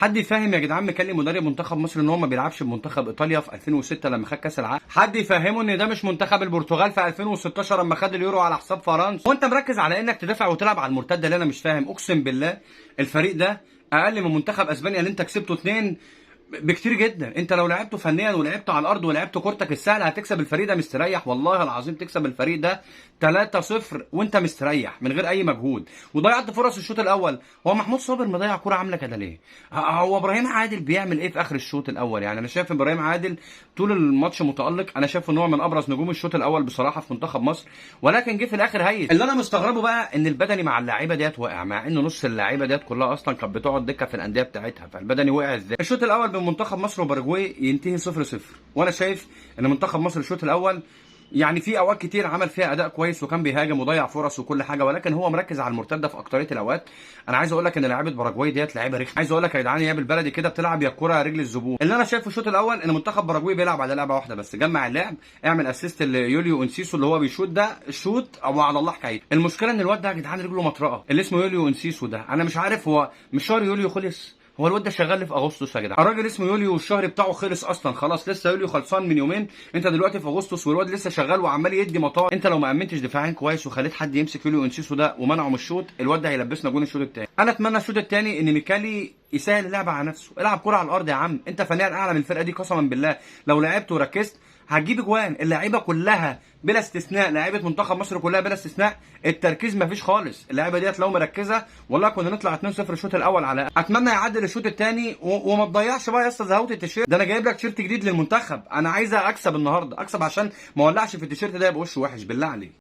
حد يفهم يا جدعان ميكالي مدرب منتخب مصر ان هو ما بيلعبش بمنتخب ايطاليا في 2006 لما خد كاس العالم؟ حد يفهمه ان ده مش منتخب البرتغال في 2016 لما خد اليورو على حساب فرنسا؟ وانت مركز على انك تدافع وتلعب على المرتدة اللي انا مش فاهم. اقسم بالله الفريق ده اقل من منتخب اسبانيا اللي انت كسبته 2 بكتير جدا. انت لو لعبته فنيا ولعبته على الارض ولعبت كورتك السهلة هتكسب الفريق ده مستريح، والله العظيم تكسب الفريق ده 3-0 وانت مستريح من غير اي مجهود. وضيعت فرص الشوط الاول. هو محمود صابر مضيع كورة عامله كده ليه؟ هو ابراهيم عادل بيعمل ايه في اخر الشوط الاول؟ يعني انا شايف ابراهيم عادل طول الماتش متالق، انا شايف ان هو من ابرز نجوم الشوط الاول بصراحة في منتخب مصر، ولكن جه في الاخر هيس. اللي انا مستغربه بقى ان البدني مع اللعيبة ديت واقع، مع ان نص اللعيبة ديت كلها اصلا كانت بتقعد دكه في الاندية بتاعتها، فالبدني وقع ازاي؟ الشوط الاول بين منتخب مصر وباراجواي ينتهي 0-0، وانا شايف ان منتخب مصر الشوط الاول يعني في اوقات كتير عمل فيها اداء كويس وكان بيهاجم وضيع فرص وكل حاجة، ولكن هو مركز على المرتدة في اكتريه الاوقات. انا عايز اقول لك ان لعيبة باراجواي ديت لعيبة رخمة، عايز اقول لك يا جدعان يا بالبلدي كده بتلعب يا الكورة يا رجل الزبون. اللي انا شايفه الشوط الاول ان منتخب باراجواي بيلعب على لعبه واحدة بس، جمع اللعب، اعمل assist ليوليو انسيسو اللي هو بيشوط ده شوط او على الله حكايته. المشكلة ان الواد ده يا جدعان رجله مطرقه، اللي اسمه يوليو انسيسو ده، انا مش عارف هو مش شهر يوليو خلص؟ هو الواد ده شغال في اغسطس يا جدعان؟ الراجل اسمه يوليو والشهر بتاعه خلص اصلا، خلاص لسه يوليو خلصان من يومين، انت دلوقتي في اغسطس والواد لسه شغال وعمال يدي مطار. انت لو ما امنتش دفاعين كويس وخليت حد يمسك يوليو انسيسو ده ومنعه من الشوط، الواد ده هيلبسنا جون الشوط الثاني. انا اتمنى الشوط الثاني ان ميكالي يسهل اللعبة على نفسه، العب كرة على الارض يا عم، انت فنيا اعلى من الفرقة دي قسما بالله، لو لعبت وركزت هتجيب اجوان. اللعيبة كلها بلا استثناء، لعيبة منتخب مصر كلها بلا استثناء التركيز مفيش خالص، اللعيبة ديت لو مركزه والله كنا نطلع 2-0 الشوط الاول. على اتمنى يعدل الشوط الثاني وما تضيعش بقى يا اسطى زهوت التيشيرت ده، انا جايب لك تيشيرت جديد للمنتخب، انا عايز اكسب النهارده، اكسب عشان ما اولعش في التيشيرت ده يبقى وشه وحش بالله عليك.